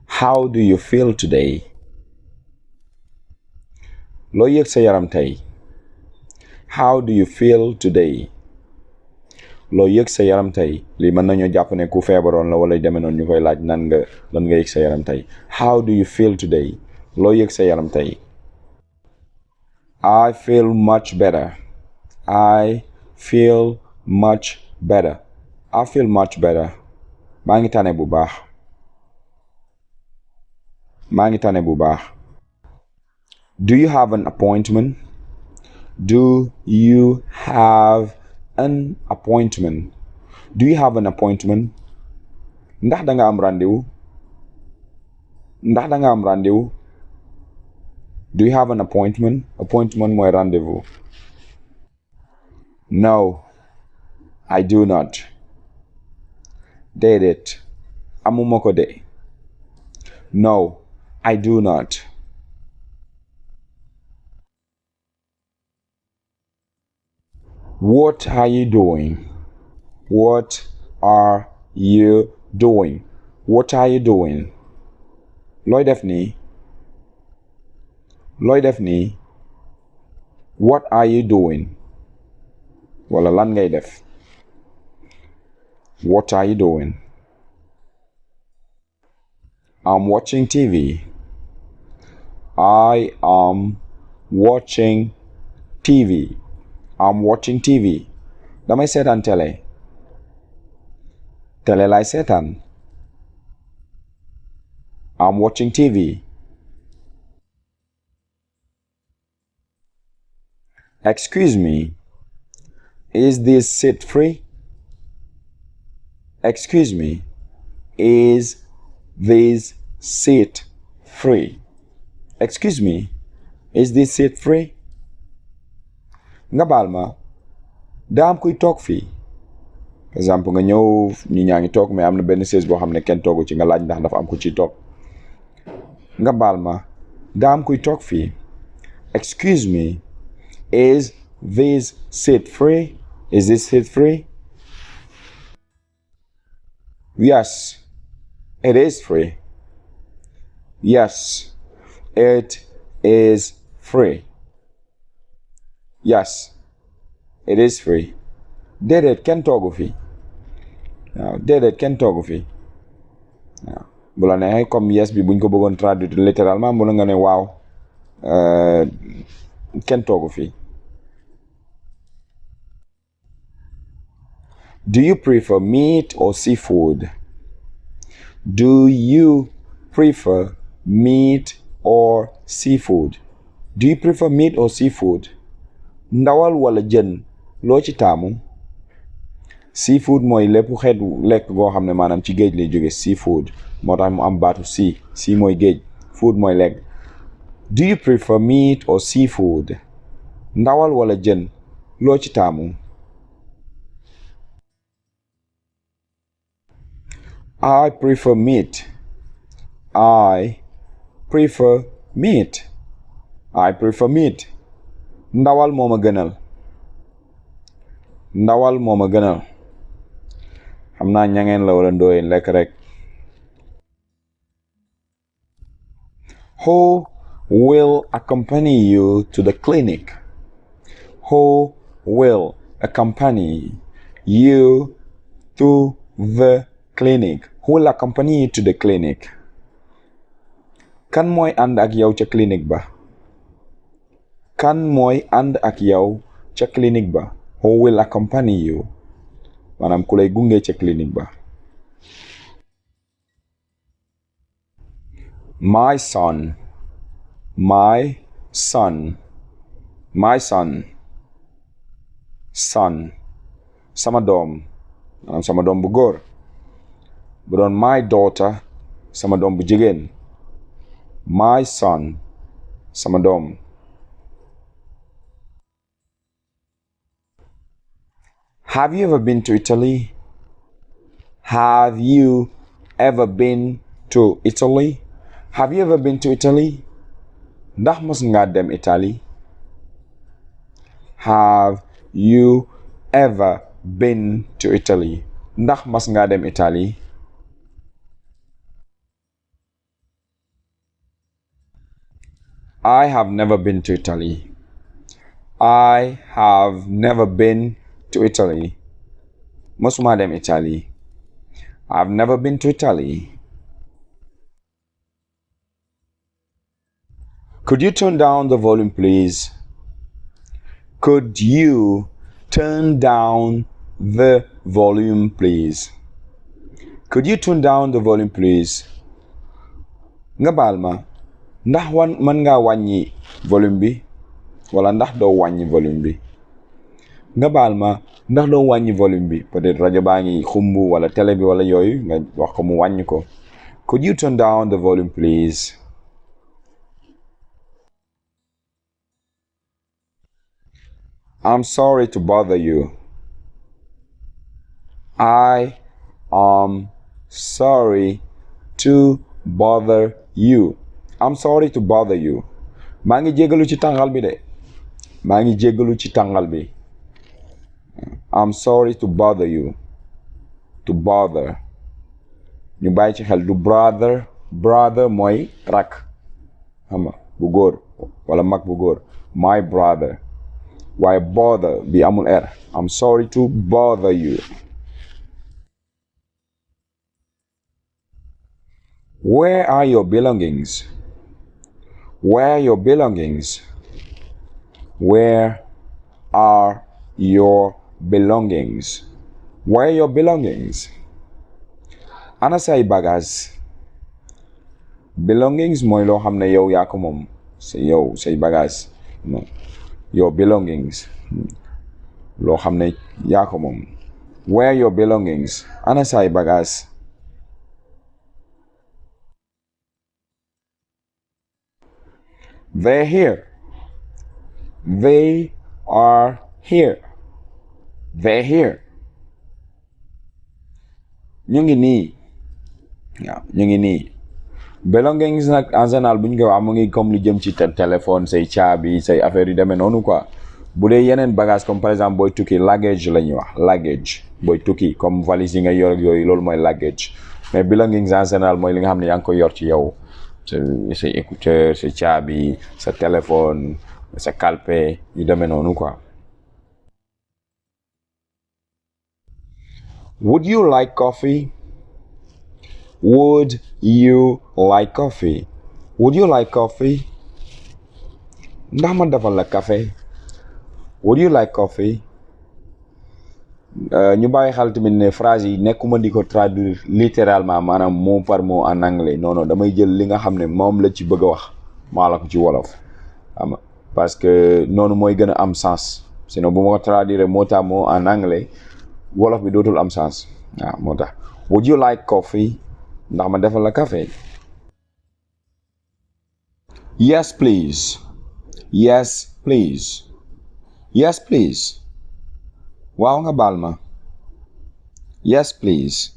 How do you feel today? Loo yëg sa yaram tey. How do you feel today? Loo yëg sa yaram tey. Lii mën nañoo jàpp ne ku feebaroon la wala demee noonu ñu koy laaj lan nga yëg sa yaram tey. How do you feel today? Loo yëg sa yaram tey. I feel much better. I feel much better. I feel much better. Maa ngi tane bu baax. Maa ngi tane bu baax. Do you have an appointment? Do you have an appointment? Do you have an appointment? Ndax da nga am rendez-vous? Ndax da nga am rendez-vous? Do you have an appointment? Appointment mooy rendez-vous. No, I do not. Déedéet, amuma ko de. No, I do not. What are you doing? What are you doing? What are you doing? Looy def nii? Looy def nii? What are you doing? Wala lan ngay def? What are you doing? I'm watching TV. I am watching TV. I'm watching TV. Damay seetaan télé. Télé laay seetaan. I'm watching TV. Excuse me. Is this seat free? Excuse me. Is this seat free? Excuse me. Is this seat free? Nga baal ma. daa am kuy toog fii. Par exemple nga ñëw ñu ñaa ngi toog mais am na benn chaise boo xam ne kenn toogu ci nga laaj ndax dafa am ku ci toog. Nga baal ma. daa am kuy toog fii. Excuse me. Is this seat free? Is this seat free? Yes, it is free. Yes, it is free. Yes, it is free. Déedéet kenn toogu fi. waaw déedéet kenn toogu fi. waaw bu la neexee comme yes bi buñ ko bëggoon traduire littéralement mën nga ne waaw kenn toogu fi. Do you prefer meat or seafood? Do you prefer meat or seafood? Do you prefer meat or seafood? Ndawal wala jën loo ci taamu? Seafood mooy lépp xeetu lekk goo xam ne maanaam ci géej lay jóge seafood moo tax mu am baatu sea mooy géej food mooy lekk. Do you prefer meat or seafood? Ndawal wala jën loo ci taamu? I prefer meat. I prefer meat. I prefer meat. Ndawal moo ma gënal. Ndawal moo ma gënal. xam naa ñangeen la wala ndooyeen lekk rek. Who will accompany you to the clinic? Who will accompany you to the clinic? Who will accompany you to the clinic? Kan mooy ànd ak yow ca clinic ba? Kan mooy ànd ak yow ca clinic ba? Who will accompany you? maanaam ku lay gunge ca clinic ba. My son. My son. My son. Son. Sama doom. maanaam sama doom bu góor. bu doon my daughter sama doom bu jigéen. My son. sama doom. Have you ever been to Italy? Have you ever been to Italy? Have you ever been to Italy? Ndax mos nga dem Italy? Have you ever been to Italy? ndax mas nga dem Italie? I have never been to Italy. I have never been to Italy. Mosuma dem Italy. I've never been to Italy. Could you turn down the volume, please? Could you turn down the volume, please? Could you turn down the volume, please? Nga baal ma ndax mën ngaa wàññi volume bi wala ndax doo wàññi volume bi? Nga baal ma ndax doo wàññi volume bi? Peut-être rajo baa ngi xumb wala télé bi wala yooyu nga wax ko mu wàññi ko. Could you turn down the volume, please? I'm sorry to bother you. I am sorry to bother you. I'm sorry to bother you. maa ngi jégalu ci tàngal bi de. maa ngi jégalu ci tàngal bi. I'm sorry to bother you. To bother. ñu bàyyi ci xel du brother mooy rak xam nga bu góor wala mag bu góor my brother waaye bother bi amul r. I'm sorry to bother you. Where are your belongings? Where are your belongings? Where are your belongings? Where are your belongings? Ana say bagage. Belongings mooy loo xam ne yow yaa ko moom say bagage. No. Your belongings. Loo xam ne yaa ko moom. Where are your belongings? Ana say bagage. They're here. They are here. They're here. ñu ngi nii. waaw ñu ngi nii. Belongings nag en général bu ñu koy wax mu ngi comme lu jëm ci téléphone say caabi say affaire yu demee noonu quoi. bu dee yeneen bagage comme par exemple booy tukki luggage la ñuy wax luggage booy tukki comme valise yi nga yor ak yooyu loolu mooy luggage mais belongings en général mooy li nga xam ne yaa ngi koy yor ci yow. Say écouteur sa caabi sa téléphone sa calpe yu demee noonu quoi. Would you like coffee? Would you like coffee? Would you like coffee? ndax ma defal la café? Would you like coffee? ñu bàyyi xel tamit ne phrase yi nekkuma di ko traduire littéralement maanaam mot par mot en anglais non damay jël li nga xam ne moom la ci bëgg a wax maa la ko ci wolof xam parce que noonu mooy gën a am sens sinon bu ma ko traduire mot à mot en anglais wolof bi dootul am sens waaw moo tax. Would you like coffee? ndax ma defal la café? Yes please. Yes please. Yes please. waaw nga baal ma. Yes please.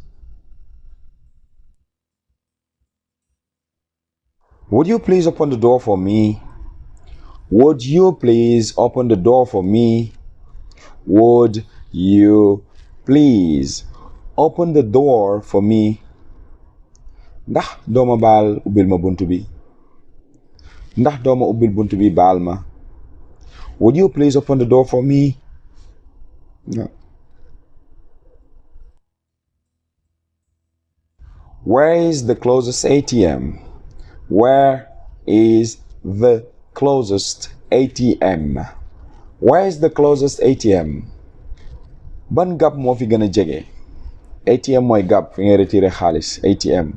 Would you please open the door for me? Would you please open the door for me? Would you please open the door for me? ndax dooma baal ubbil ma bunt bi. ndax dooma ubbil bunt bi baal ma. Would you please open the door for me? No. Where is the closest ATM? Where is the closest ATM? Where is the closest ATM? ban gap moo fi gën a jege? ATM mooy gap fi ngay retiré xaalis. ATM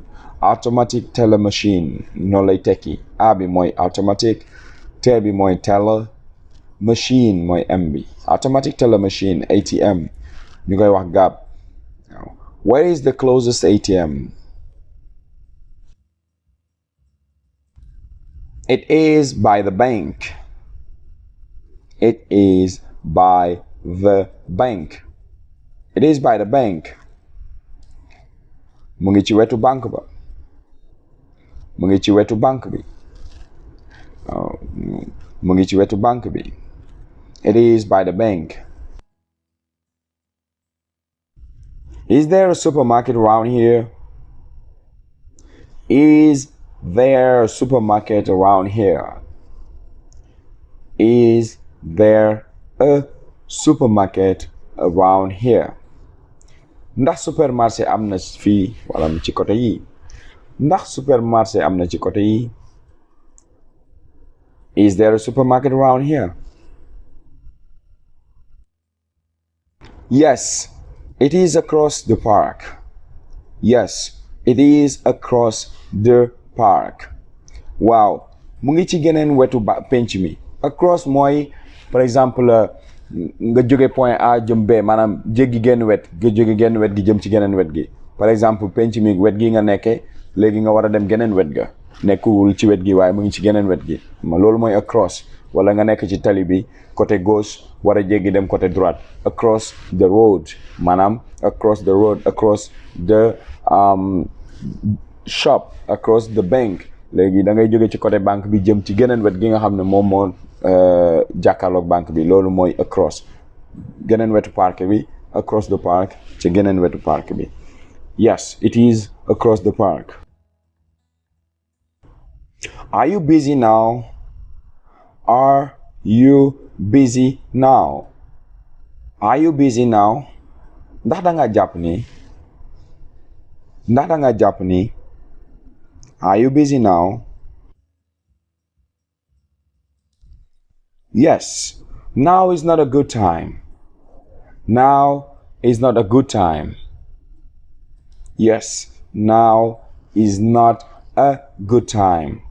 automatic teller machine noonu lay tekki. A bi mooy automatic, T bi mooy teller, machine mooy M bi. Automatic teller machine ATM ñu koy wax gap. Where is the closest ATM? It is by the bank. It is by the bank. It is by the bank. mu ngi ci wetu banque ba. mu ngi ci wetu banque bi. mu ngi ci wetu banque bi. It is by the bank. Is there a supermarket around here? Is there a supermarket around here? Is there a supermarket around here? Ndax supermarché am na fii wala ci côté yi? Ndax supermarché am na ci côté yi? Is there a supermarket around here? Yes, it is across the park. Yes, it is across the park. Waaw, mu ngi ci geneen wetu penc mi. Across mooy par exemple nga jóge point A jëm B maanaam jéggi genn wet nga jóge genn wet gi jëm ci geneen wet gi. Par exemple penc mi wet gi nga nekkee léegi nga war a dem geneen wet ga nekkul ci wet gi waaye mu ngi ci geneen wet gi loolu mooy across. Wala nga nekk ci tali bi côté gauche war a jéggi dem côté droite. Across the road maanaam across the road, across the shop, across the bank. Léegi da ngay jóge ci côté banque bi jëm ci geneen wet gi nga xam ne moom moo jàkkaarloog banque bi loolu mooy across. Geneen wetu park bi, across the park ci geneen wetu park bi. Yes, it is across the park. Are you busy now? Are you busy now? Are you busy now? Ndax da nga jàpp ni? Ndax da nga jàpp ni? Are you busy now? Yes, now is not a good time. Now is not a good time. Yes, now is not a good time.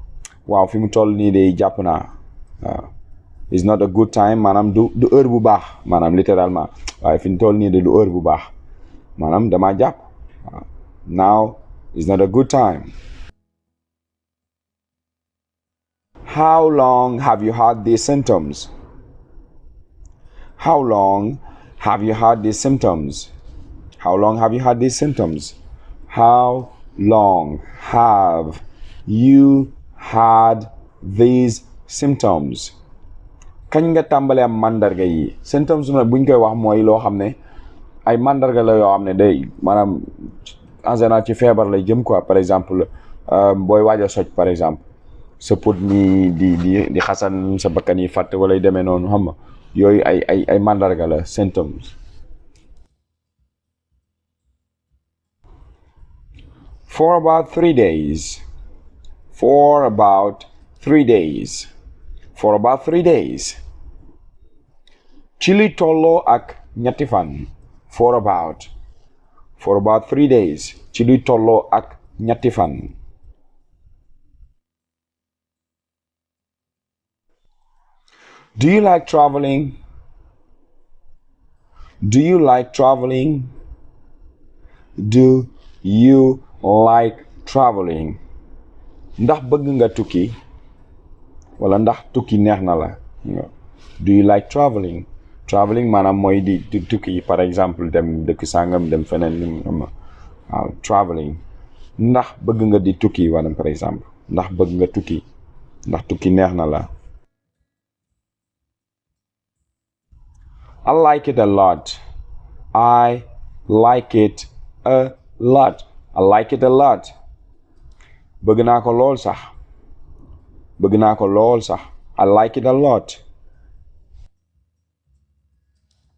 Waaw fi mu toll nii de jàpp naa. Is not a good time maanaam du heure bu baax maanaam littéralement waaye fi mu toll nii de du heure bu baax maanaam dama jàpp. Now is not a good time. How long have you had these symptoms? How long have you had these symptoms? How long have you had these symptoms? How long have you had these symptoms? Kañ nga tàmbalee am mandarga yi? Symptoms nag buñ koy wax mooy loo xam ne ay mandarga la yoo xam ne day maanaam en général ci feebar lay jëm quoi. Par exemple booy waaj a soj par exemple sa put mi di xasan sa bakkan yi fàtte wala yu demee noonu xam nga yooyu ay mandarga la symptoms. For about 3 days. For about 3 days. For about 3 days. Ci li tolloo ak ñetti fan. For about 3 days. Ci li tolloo ak ñetti fan. Do you like traveling? Do you like traveling? Do you like traveling? Ndax bëgg nga tukki? Wala ndax tukki neex na la? Do you like traveling? Traveling maanaam mooy di tukki par exemple dem dëkk sangam dem feneen waaw traveling. Ndax bëgg nga di tukki wala par exemple ndax bëgg nga tukki? Ndax tukki neex na la? I like it a lot. I like it a lot. I like it a lot. Bëgg naa ko lool sax. Bëgg naa ko lool sax. I like it a lot.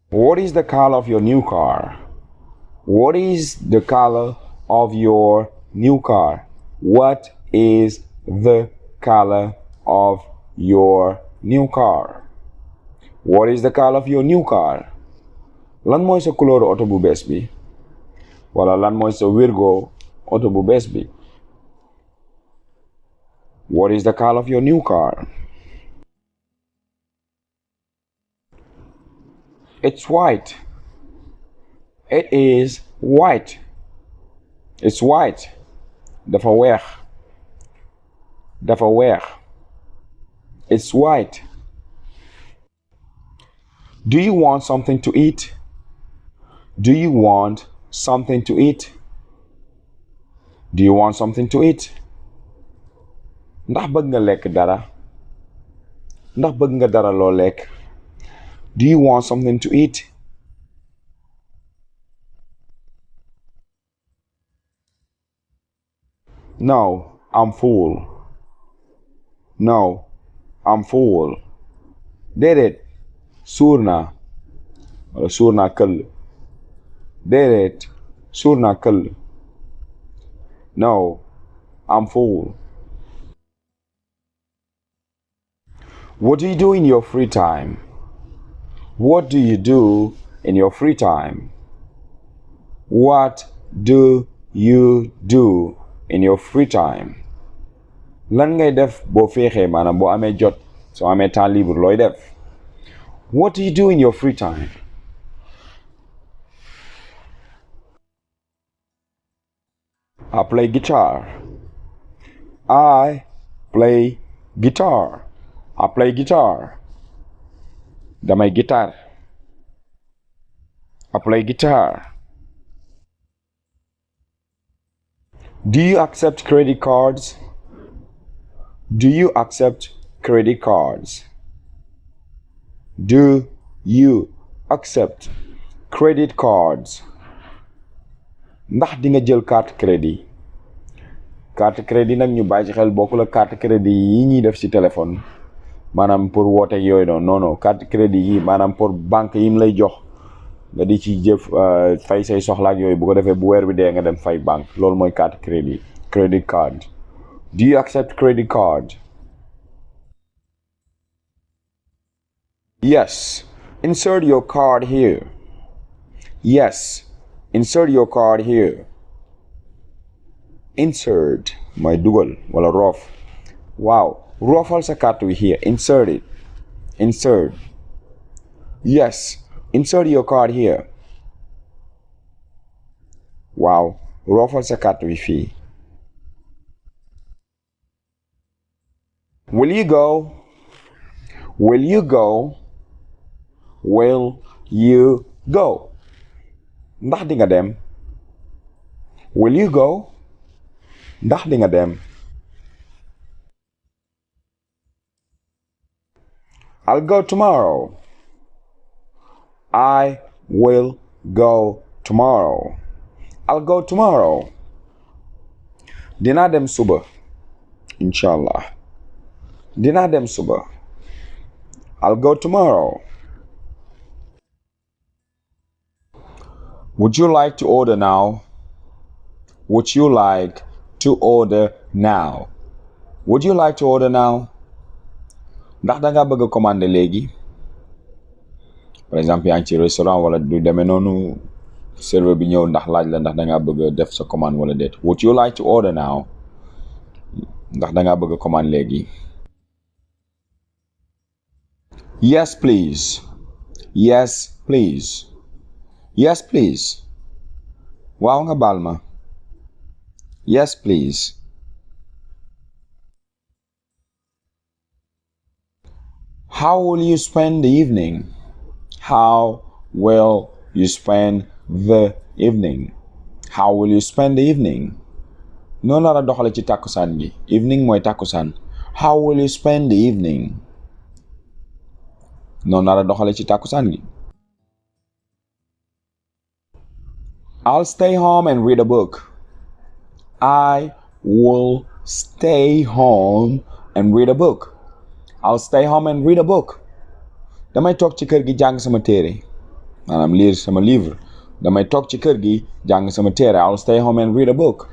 What is the color of your new car? What is the color of your new car? What is the color of your new car? What is the color of your new car? Lan mooy sa couleur oto bu bees bi? Wala lan mooy sa wirgo oto bu bees bi? What is the color of your new car? It's white. It is white. It's white. Dafa weex. Dafa weex. It's white. Do you want something to eat? Do you want something to eat? Do you want something to eat? Ndax bëgg nga lekk dara? Ndax bëgg nga dara loo lekk? Do you want something to eat? No, I'm full. No, I'm full. déedéet suur naa wala suur naa këll. déedéet suur naa këll. No, I'm full. What do you do in your free time? What do you do in your free time? What do you do in your free time? Lan ngay def boo féexee maanaam boo amee jot soo amee temps libre looy def? What do you do in your free time? I play guitar. I play guitar. I play guitar. Damay guitar. I play guitar. Do you accept credit cards? Do you accept credit cards? Do you accept credit cards? Ndax di nga jël carte crédit? Carte crédit nag ñu bàyyi ci xel bokkul ak carte crédit yi ñuy def ci téléphone maanaam pour woote yooyu noonu non non carte crédit yi maanaam pour banque yi mu lay jox nga di ci jëf fay say soxlaak yooyu bu ko defee bu weer bi dee nga dem fay banque loolu mooy carte crédit. Credit card. Do you accept credit card? Yes. Insert your card here. Yes. Insert your card here. Insert mooy dugal wala roof. Waaw roofal sa carte wi here. Insert it. Insert. Yes. Insert your card here. Waaw roofal sa carte wi fii. Will you go? Will you go? Will you go? Ndax di nga dem? Will you go? Ndax di nga dem? I'll go tomorrow. I will go tomorrow. I'll go tomorrow. Dinaa dem suba. Inshallah. Dinaa dem suba. I'll go tomorrow. Would you like to order now? Would you like to order now? Would you like to order now? Ndax da nga bëgg a commander léegi? Par exemple yaa ngi ci restaurant wala du demee noonu serveur bi ñëw ndax laaj la ndax da nga bëgg a def sa commande wala déet. Would you like to order now? Ndax da nga bëgg a commander léegi? Yes, please. Yes, please. Yes, please. Waaw nga baal ma. Yes, please. How will you spend the evening? How will you spend the evening? How will you spend the evening? Noonu la doxale ci takkusaan gi. Evening mooy takkusaan. How will you spend the evening? Noonu la doxale ci takkusaan gi. I'll stay home and read a book. I will stay home and read a book. I'll stay home and read a book. Damay toog ci kër gi jàng sama téere. Maanaam lire sama livre. Damay toog ci kër gi jàng sama téere. I'll stay home and read a book.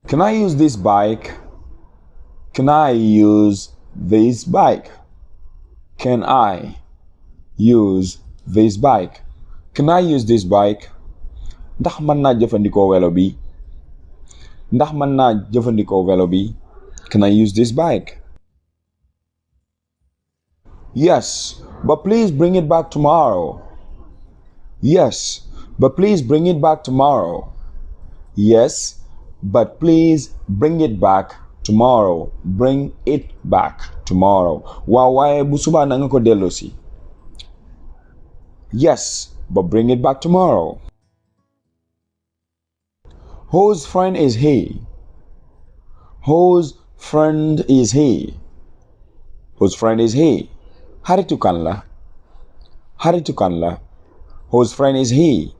Can I use this bike? Can I use this bike? Can I use this bike? Can I use this bike? Ndax mën naa jëfandikoo welo bi? Ndax mën naa jëfandikoo welo bi? Can I use this bike? Yes, but please bring it back tomorrow. Yes, but please bring it back tomorrow. Yes, but please bring it back tomorrow. Bring it back tomorrow. Waaw waaye bu subaa na nga ko delloosi. Yes, but bring it back tomorrow. Whose friend is he? Whose friend is he? Whose friend is he? Xaritu kan la? Xaritu kan la? Whose friend is he?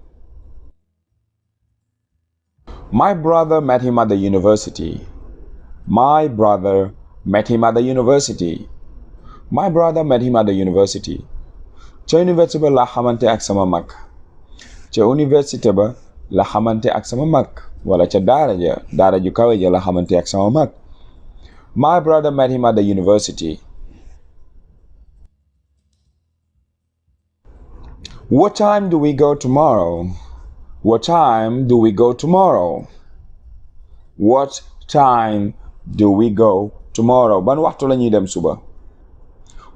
My brother met him at the university. My brother met him at the university. My brother met him at the university. Ca université ba la xamante ak sama mag. Ca université ba la xamante ak sama mag. Wala ca daara ju kawe ja la xamante ak sama mag. My brother met him at the university. What time do we go tomorrow? What time do we go tomorrow? What time do we go tomorrow? Ban waxtu la ñuy dem suba?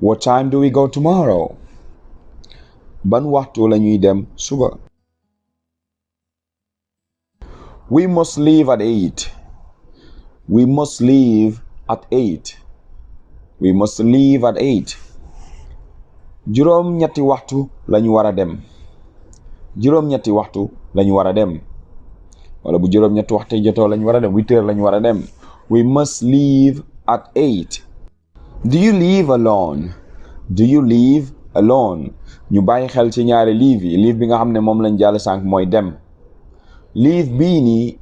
What time do we go tomorrow? Ban waxtu la ñuy dem suba? We must leave at 8. We must leave at 8. We must leave at 8. Juróom ñetti waxtu lañu war a dem. Juróom ñetti waxtu lañu war a dem. Wala bu juróom ñetti waxtu jotoo lañu war a dem. 8 heures lañu war a dem. We must leave at 8. Do you live alone? Do you live alone? Ñu bàyyi xel ci ñaari live yi. Live bi nga xam ne moom lañ jàll sànq mooy dem. Live bii nii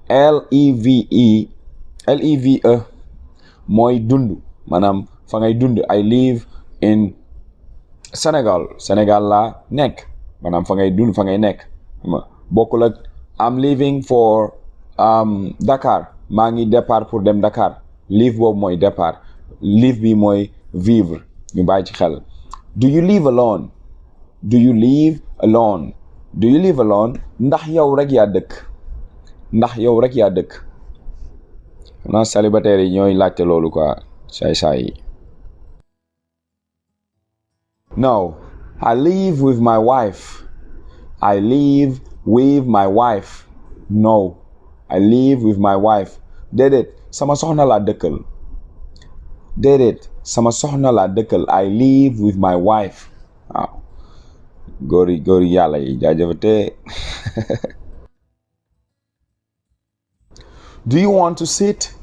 L-E-V-E mooy dund. Maanaam fa ngay dund. I live in Sénégal. Sénégal laa nekk. Maanaam fa ngay dund fa ngay nekk. Bokkul ak I'm leaving for Dakar. Maa ngi départ pour dem Dakar. Live boobu mooy départ. Live bi mooy vivre. Ñu bàyyi ci xel. Do you live alone? Do you live alone? Do you live alone? Ndax yow rek yaa dëkk. Ndax yow rek yaa dëkk. xanaa célibataire yi ñooy laajte loolu quoi saay yi. No, I live with my wife. I live with my wife. No, I live with my wife. Déedéet sama soxna laa dëkkal. Déedéet sama soxna laa dëkkal. I live with my wife. waaw góor yi yàlla yi jaajëfate. Do you want to sit?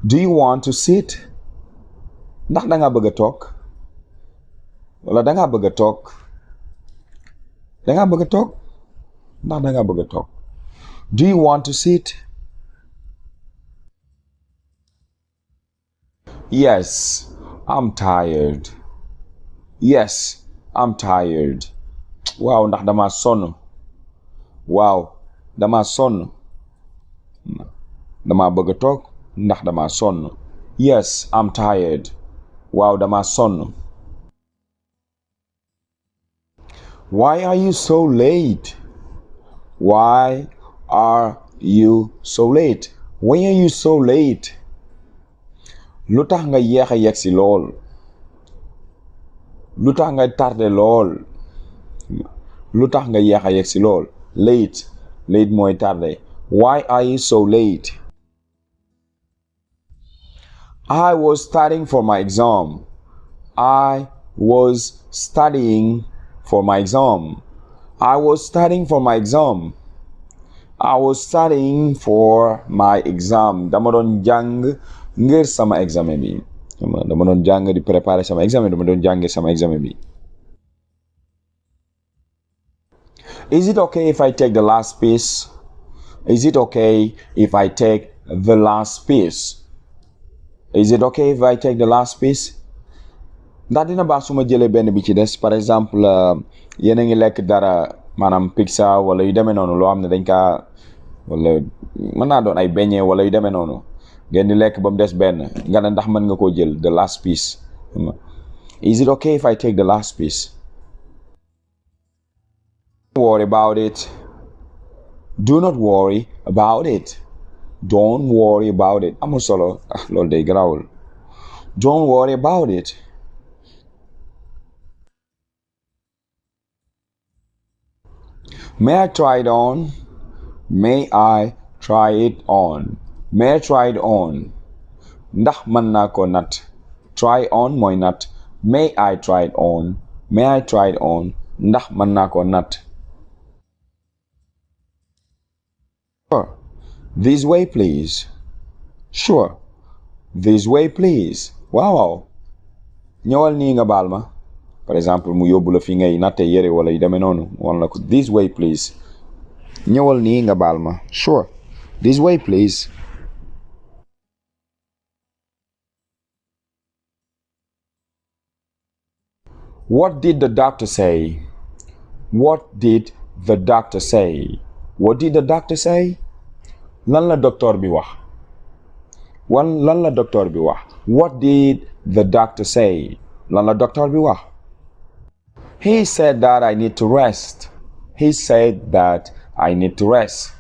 Do you want to sit? Ndax da nga bëgg a toog? Wala da nga bëgg a toog? Da nga bëgg a toog? Ndax da nga bëgg a toog? Do you want to sit? Yes, I'm tired. Yes, I'm tired. Waaw ndax dama sonn. Waaw dama sonn. Dama bëgg a toog ndax dama sonn. Yes, I'm tired. Waaw dama sonn. Why are you so late? Why are you so late? Why are you so late? Lu tax nga yéex a yegsi lool. Lu tax nga tardé lool. Lu tax nga yéex a yegsi lool. Late mooy tardé. Why are you so late? I was studying for my exam. I was studying for my exam. I was studying for my exam. I was studying for my exam. Dama doon jàng ngir sama examen bi. Dama doon jàng di préparer sama examen. Dama doon jàng sama examen bi. Is it okay if I take the last piece? Is it okay if I take the last piece? Is it okay if I take the last piece? Ndax dina baax su ma jëlee benn bi ci des par exemple yéen a ngi lekk dara maanaam pizza wala yu demee noonu loo xam ne dañ kaa wala mën naa doon ay beignet wala yu demee noonu ngeen di lekk ba mu des benn nga ne ndax mën nga koo jël the last piece. Is it okay if I take the last piece? Don't worry about it. Do not worry about it. Don't worry about it. Amul solo loolu day garaawul. Don't worry about it. May I try it on? May I try it on? May I try it on? Ndax mën naa ko nat. Try on mooy nat. May I try it on? May I try it on? Ndax mën naa ko nat. Sure. This way please. Sure. This way please. Waaw. ñëwal nii nga baal ma. Par exemple mu yóbbu la fi ngay natte yére wala yu demee noonu wan la ko this way please. ñëwal nii nga baal ma. Sure. This way, please. What did the doctor say? What did the doctor say? What did the doctor say? Lan la docteur bi wax? Lan la docteur bi wax? What did the doctor say? Lan la docteur bi wax? He said that I need to rest. He said that I need to rest.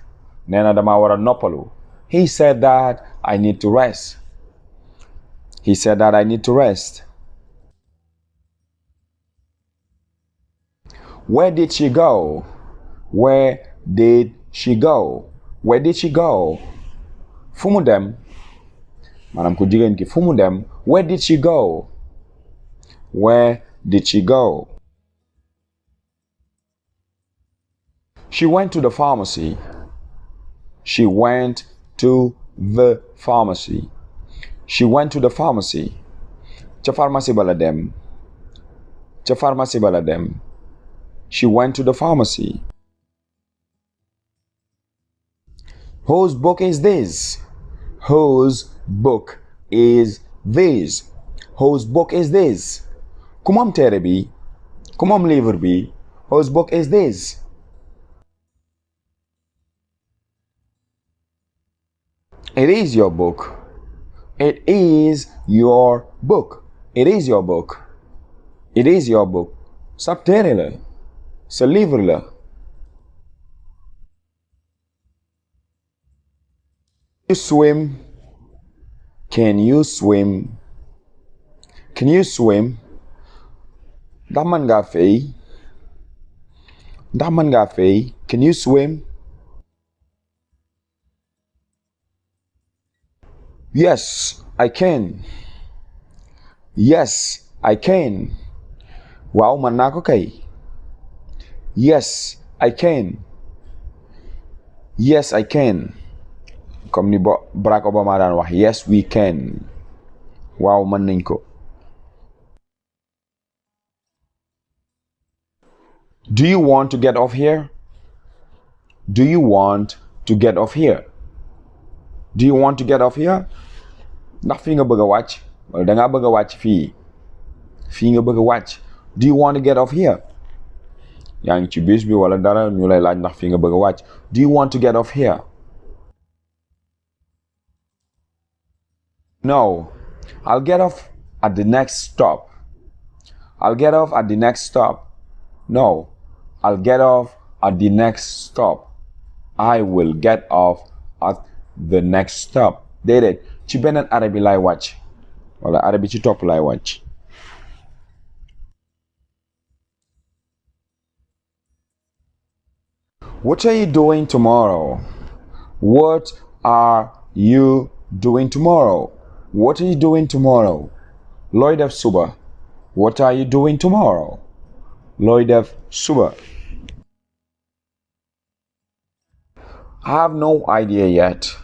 Nee na dama war a noppalu. He said that I need to rest. He said that I need to rest. Where did she go? Where did she go? Where did she go? Fu mu dem? Maanaam ku jigéen ki fu mu dem? Where did she go? Where did she go? She went to the pharmacy. She went to the pharmacy. She went to the pharmacy. Ca pharmacie bala dem. Ca pharmacie bala dem. She went to the pharmacy. Whose book is this? Whose book is this? Whose book is this? Ku moom téere bi? Ku moom livre bi? Whose book is this? It is your book. It is your book. It is your book. It is your book. Sab téere la. Sa livre la. You swim. Can you swim? Can you swim? Ndax mën ngaa fey? Ndax mën ngaa fey? Can you swim? Yes, I can. Yes, I can. Waaw mën naa ko kay. Yes, I can. Yes, I can. Comme ni Barack Obama daan wax, yes, we can. Waaw mën nañ ko. Do you want to get off here? Do you want to get off here? Do you want to get off here? Ndax fii nga bëgg a wàcc? Wala dangaa bëgg a wàcc fii? Fii nga bëgg a wàcc? Do you want to get off here? Yaa ngi ci bus bi wala dara ñu lay laaj ndax fii nga bëgg a wàcc. Do you want to get off here? No, I'll get off at the next stop. I'll get off at the next stop. No, I'll get off at the next stop. I will get off at the next stop. Déedéet ci beneen arrêt bi laay wàcc wala arrêt bi ci topp laay wàcc. What are you doing tomorrow? What are you doing tomorrow? What are you doing tomorrow? Looy def suba. What are you doing tomorrow? Looy def suba. I have no idea yet.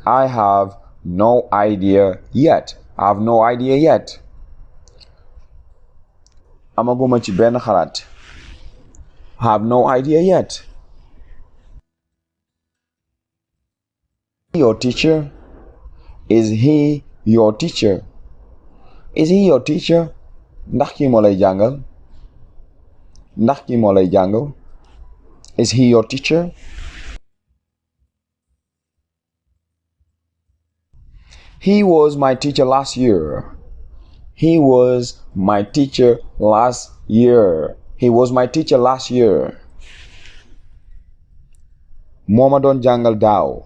I have no idea yet. I have no idea yet. Amaguma ci benn xalaat. I have no idea yet. Your teacher? Is he your teacher? Is he your teacher? Ndax kii moo lay jàngal? Ndax kii moo lay jàngal? Is he your teacher? He was my teacher last year. He was my teacher last year. He was my teacher last year. Moo ma doon jàngal daaw.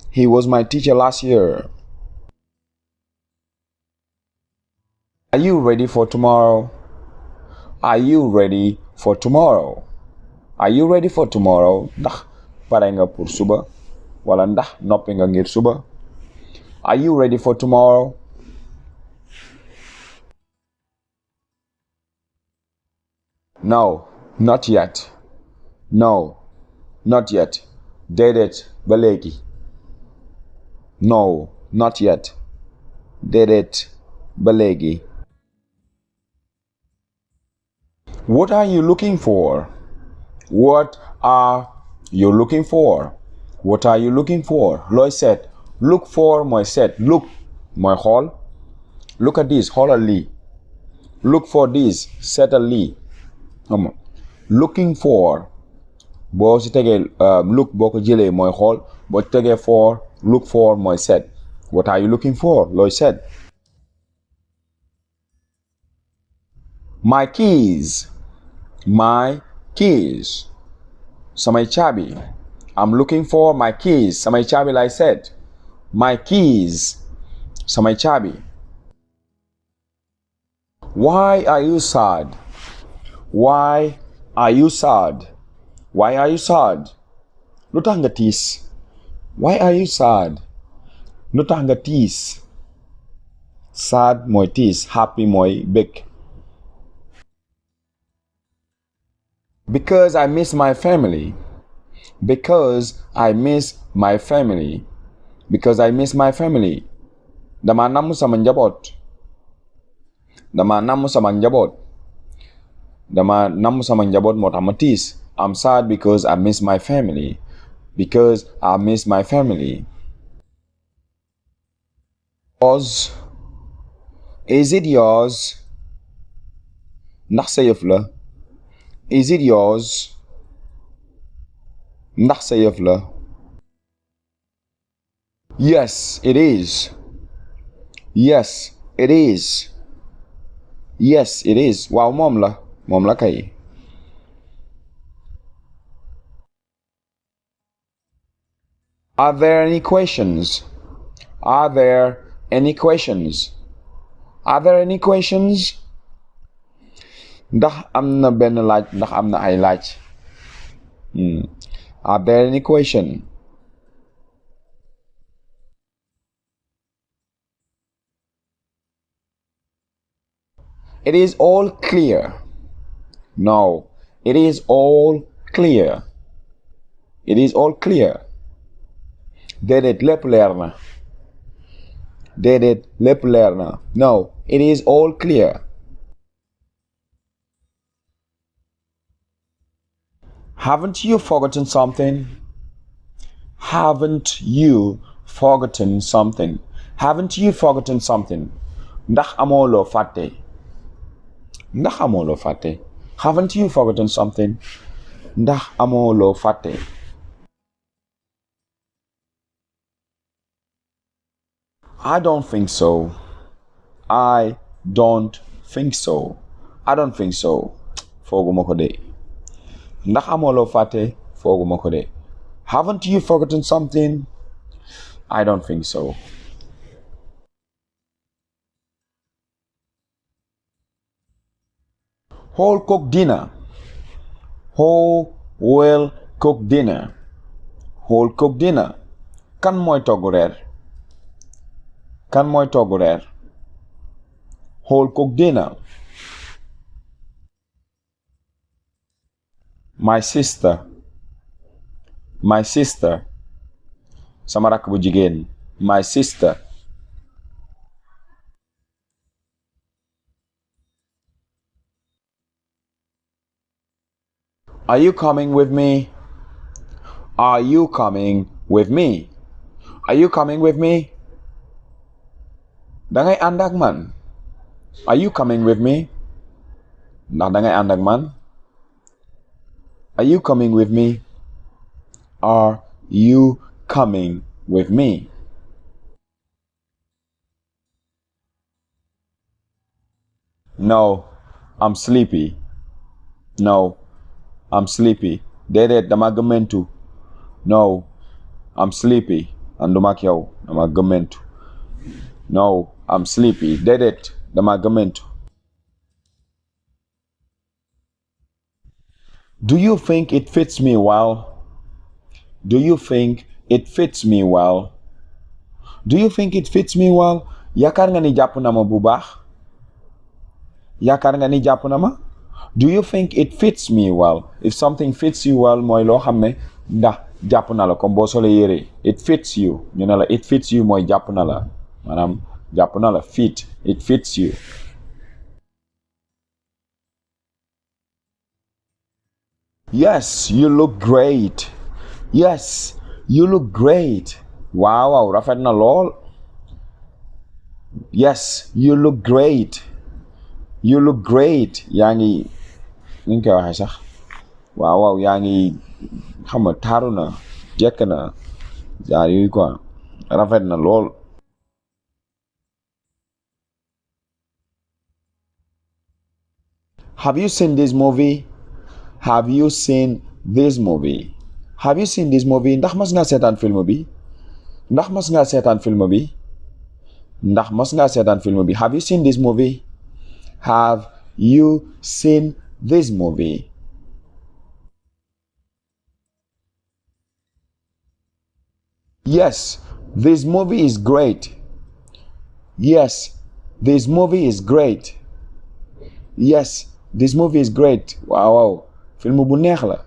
He was my teacher last year. Are you ready for tomorrow? Are you ready for tomorrow? Are you ready for tomorrow? Ndax pare nga pour suba wala ndax noppi nga ngir suba? Are you ready for tomorrow? No, not yet. No, not yet. Déedéet ba léegi. No, not yet. Déedéet ba léegi. What are you looking for? What are You're looking for. What are you looking for? Looy seet. Look for mooy seet. Look mooy xool. Look at this. Xoolal lii. Look for this. Seetal lii. Xam nga. Looking for. boo si tegee look boo ko jëlee mooy xool. boo tegee for. Look for mooy seet. What are you looking for? Looy seet. My keys. My keys. Samay caabi. I'm looking for my keys. Samay caabi lay seet. My keys. Samay caabi. Why are you sad? Why are you sad? Why are you sad? Lu tax nga tiis? Why are you sad? Lu tax nga tiis? Sad mooy tiis. Happy mooy bég. Because I miss my family. Because I miss my family. Because I miss my family. Dama namm sama njaboot. Dama namm sama njaboot. Dama namm sama njaboot moo tax ma tiis. I'm sad because I miss my family. Because I miss my family. Yours. Is it yours? Ndax sa yëf la. Is it yours? Ndax sa yëf la. Yes, it is. Yes, it is. Yes, it is. Waaw moom la. Moom la kay. Are there any questions? Are there any questions? Are there any questions? Ndax am na benn laaj. Ndax am na ay laaj. Are there any question? It is all clear. No, it is all clear. It is all clear. Déedéet lépp leer na. Déedéet lépp leer na. No, it is all clear. Haven't you forgotten something? Haven't you forgotten something? Haven't you forgotten something? Ndax amoo loo fàtte? Ndax amoo loo fàtte? Haven't you forgotten something? Ndax amoo loo fàtte? I don't think so. I don't think so. I don't think so. Fooguma ko de. Ndax amoo loo fàtte? Fooguma ko de. Haven't you forgotten something? I don't think so. Who'll cook dinner? Who will cook dinner? Who'll cook dinner? Kan mooy togg reer? Kan mooy togg reer? Who'll cook dinner? My sister. My sister. Sama rakk bu jigéen. My sister. Are you coming with me? Are you coming with me? Are you coming with me? Dangay ànd ak man. Are you coming with me? Ndax dangay ànd ak man? Are you coming with me? Are you coming with me? No, I'm sleepy. No, I'm sleepy. Déedéet dama gëmmentu. No, I'm sleepy. Ànduma ak yow dama gëmmentu. No, I'm sleepy. Déedéet dama gëmmentu. Do you think it fits me well? Do you think it fits me well? Do you think it fits me well? Yaakaar nga ni jàpp na ma bu baax? Yaakaar nga ni jàpp na ma? Do you think it fits me well? If something fits you well mooy loo xam ne ndax jàpp na la comme boo solee yére. It fits you. ñu ne la it fits you mooy jàpp na la. Maanaam jàpp na la fit. It fits you. Yes, you look great. Yes, you look great. Waaw waaw rafet na lool. Yes, you look great. You look great. yaa ngi ni ñu koy waxee sax waaw waaw yaa ngi xam nga taaru na jekk na genre yooyu quoi rafet na lool. Have you seen this movie? Have you seen this movie? Have you seen this movie? Ndax mas nga seetaan film bi? Ndax mas nga seetaan film bi? Ndax mas nga seetaan film bi? Have you seen this movie? Have you seen this movie? Yes, this movie is great. Yes, this movie is great. Yes, this movie is great. Waaw waaw film bu neex la.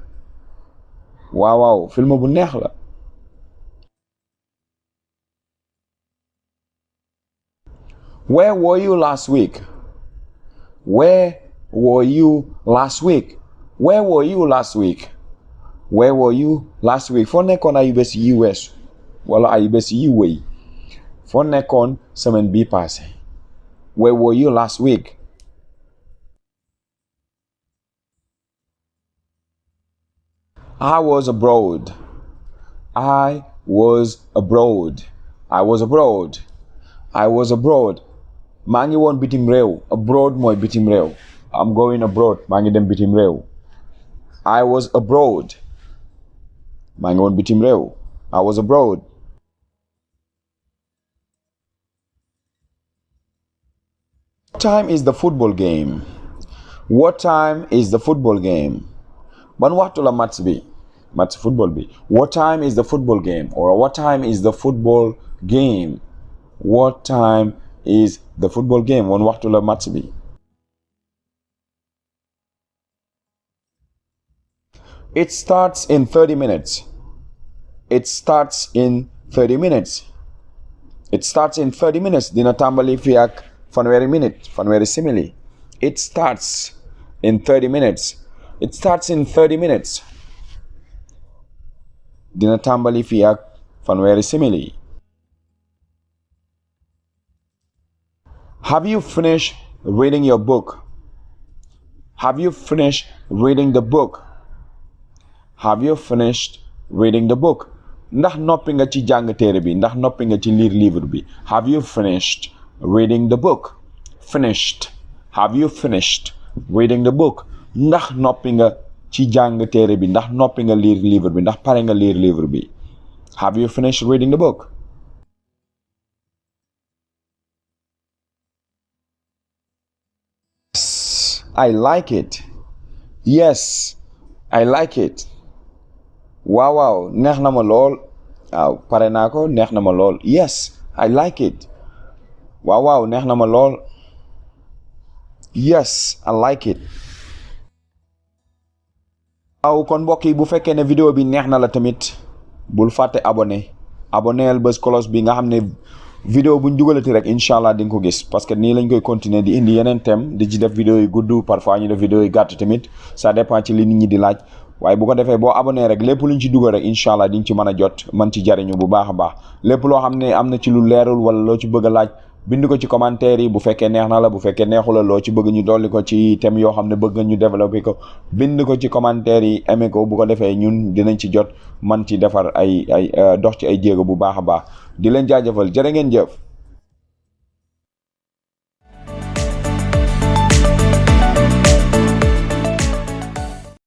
Waaw waaw film bu neex la. Where were you last week? Where were you last week? Where were you last week? Where were you last week? Foo nekkoon ay bés yi weesu wala ay bés yi wéy. Foo nekkoon semaine bi passé. Where were you last week? I was abroad. I was abroad. I was abroad. I was abroad. maa ngi woon bitim réew. Abroad mooy bitim réew. I'm going abroad. maa ngi dem bitim réew. I was abroad. maa ngi woon bitim réew. I was abroad. What time is the football game? What time is the football game? Ban waxtu la match bi? Match football bi. What time is the football game? Or what time is the football game? What time is the football game? Wan waxtu la match bi. It starts in 30 minutes. It starts in 30 minutes. It starts in 30 minutes. Dina tàmbali fii ak fanweeri minute, fanweeri simili. It starts in 30 minutes. It starts in 30 minutes. Dina tàmbali fii ak fanweeri simili. Have you finished reading your book? Have you finished reading the book? Have you finished reading the book? Ndax noppi nga ci jàng téere bi? Ndax noppi nga ci lire livre bi? Have you finished reading the book? Finished. Have you finished reading the book? Ndax noppi nga ci jàng téere bi? Ndax noppi nga lire livre bi? Ndax pare nga lire livre bi? Have you finished reading the book? Yes, I like it. Yes, I like it. Waaw waaw neex na ma lool. Waaw pare naa ko neex na ma lool. Yes, I like it. Waaw waaw neex na ma lool. Yes, I like it. waaw kon mbokk yi bu fekkee ne vidéo bi neex na la tamit bul fàtte aboneel bës cloche bi nga xam ne vidéo buñ dugalati rek incha allah di nga ko gis parce que nii lañ koy continuer di indi yeneen thème di ci def vidéo yu gudd parfois ñu def vidéo yu gàtt tamit ça dépend ci li nit ñi di laaj waaye bu ko defee boo abonné rek lépp luñ ci dugal rek incha allah di nga ci mën a jot mën ci jariñu bu baax a baax lépp loo xam ne am na ci lu leerul wala loo ci bëgg a laaj bind ko ci commentaire yi bu fekkee neex na la bu fekkee neexu la loo ci bëgg ñu dolli ko ci thème yoo xam ne bëgg nga ñu développé ko bind ko ci commentaire yi aimé ko bu ko defee ñun dinañ ci jot man ci defar ay dox ci ay jéego bu baax a baax di leen jaajëfal jërë ngeen jëf